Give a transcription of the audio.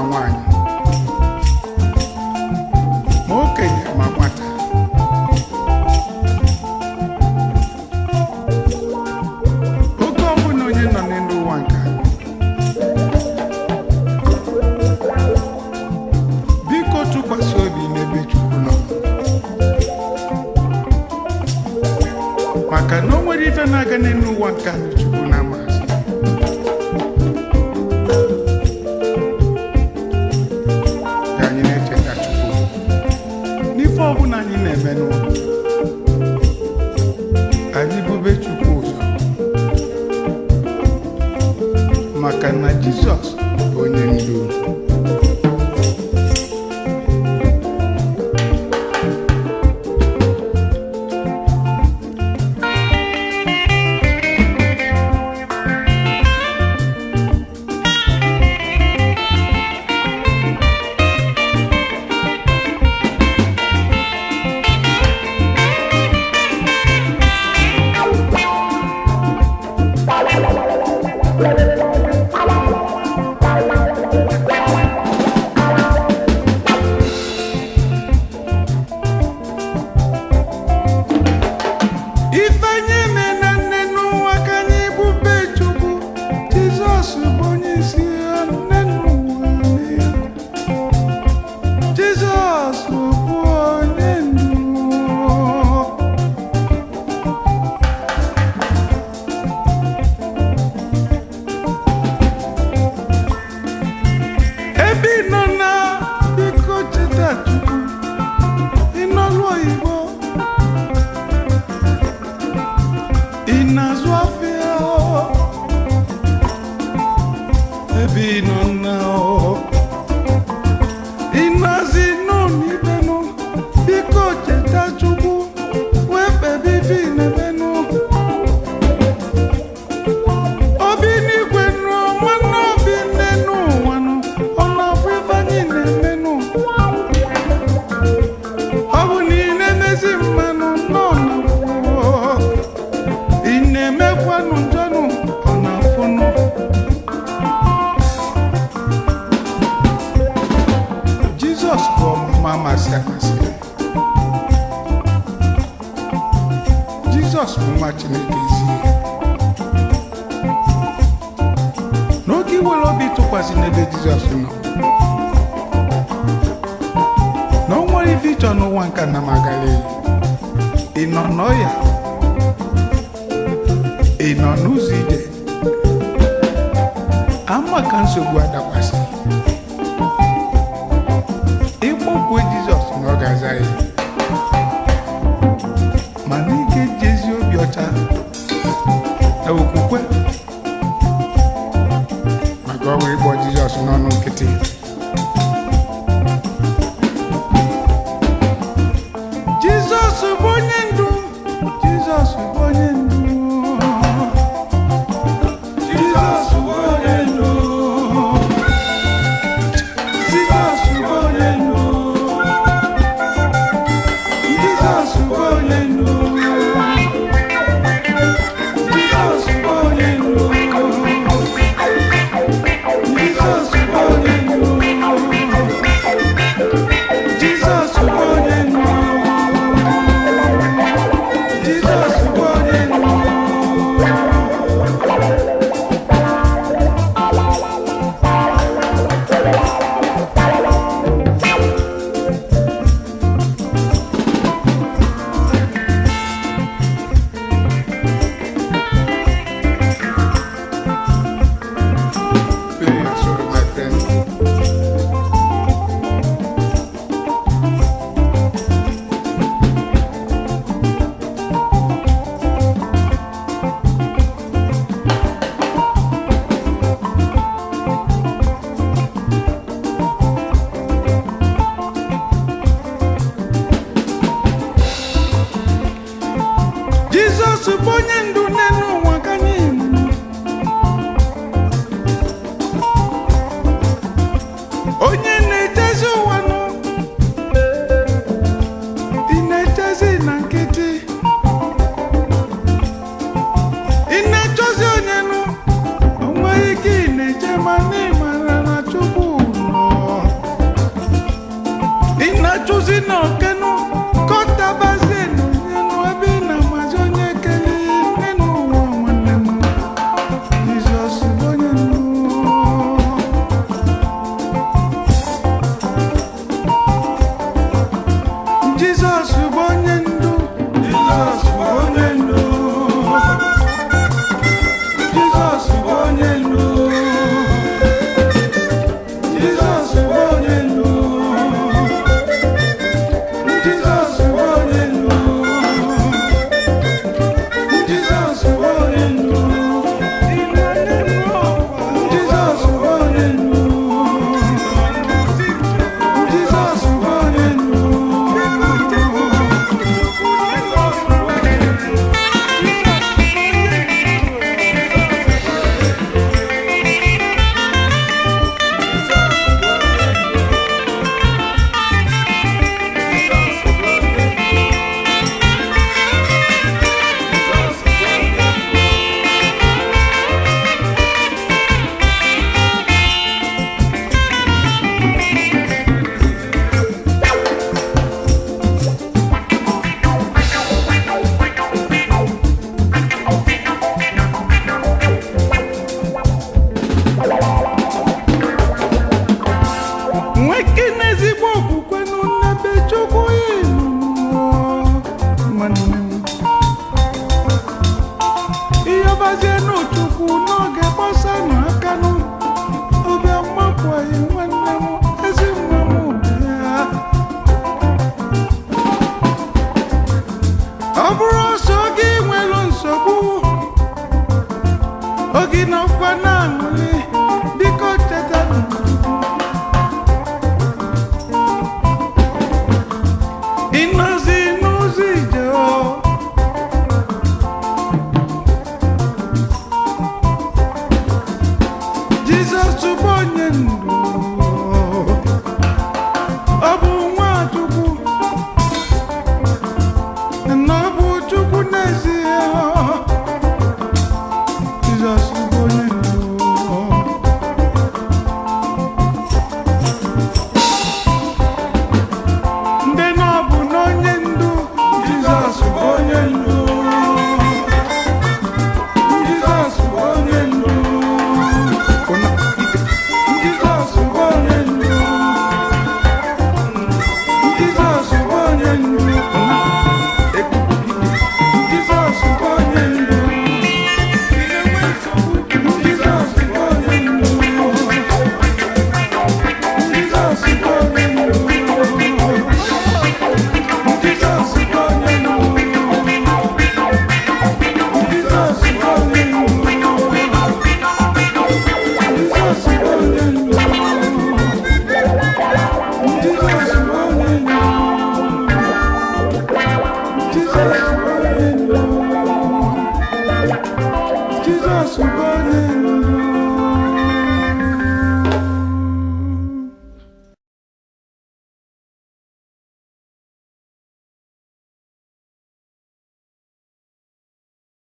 nwanyị, ma okenye ma nwata. Oge ọbụla onye nọ n'elu ụwa nke a, biko tụkwasị obi n'ebe Chukwu nọ, maka na o nwere ife na-aga n'elu ụwa nke a na Chukwu na-amazi. Ka anyị na-echeta Chukwu n'ife ọbụla anyị na-eme n'ụwa, anyị bube Chukwu ụzọ, maka na Jizọs bụ onye ndu. Ife anyị eme na nne n'ụwa, ka anyị bube Chukwu. Jizọs bụ onye isi ya nne n'ụwa ya. Jizọs bụ onye ndu. Ebe ị nọ na, biko cheta Chukwu. Ị nọlụ oyibo, ị na-azụ afịa, ebe ị nọ na, ị na-azị n'ụlọ, biko cheta Chukwu wee kpebe ife ị na-emenụ. Obi n'igwe nụ, nwanne, obi nne n'ụwa nụ, ọ na-afụ ife anyị na-emenụ. Ọ bụ na ị na-emezi mmanụ nọ na, ị na-emekwanụ njọnụ, ọ na-afụnụ. Jizọs bụ ọmụma amasị amasị. Jizọs bụ nwa Chineke ezi. N'oge iwere obi tụkwasị n'ebe Jizọs nọ, na o nwere ife ịchọ n'ụwa nke na magali. Ị nọ n'ọya, ị nọ n'ụzọ ije, ama ka nsogbu adakwasị, ịkpọkwue Jizọs na ọ ga-aza ya. Mana ị ga-eji ezi obi ọcha na okwukwe, maka ọ wee ịkpọ Jizọs n'ọnụ nkịtị. Jizọs bụ onye ndu. Jizọs bụ onye ndu. Jizọs bụ onye ndu. Jizọs bụ onye ndu. Jizọs bụ onye ndu. Jizọs bụ onye ndu. Jizọs bụ onye ndu. Jizọs bụ onye ndu. Jizọs bụ onye ndu. Play your solo, my friend. Jizọs bụ onye ndu n'elu ụwa ka anyị nọ. Onye na-echezi ụwa nụ, ị na-echezi na nkịtị, ị na-echezi onye nụ, o nweghị ike ị na-eche, ma na ị mara na Chukwu nọ. bụ onye ndu. Ọ bụ nwa Chukwu, na ọ bụ Chukwu n'ezie. Jizọs bụ onye ndu. Ndị na ọ bụ n'onye ndu. Jizọs bụ onye ndu. Jizọs bụ onye ndu. Jizọs bụ onye ndu. Jizọs bụ onye ndu. Jizọs bụ onye ndu. Jizọs bụ onye ndu. Jizọs bụ onye ndu. Jizọs bụ onye ndu. Jizọs bụ onye ndu. Jizọs bụ onye ndu. Jizọs bụ onye ndu. Jizọs bụ onye ndu. Jizọs bụ onye ndu. Jizọs bụ onye ndu.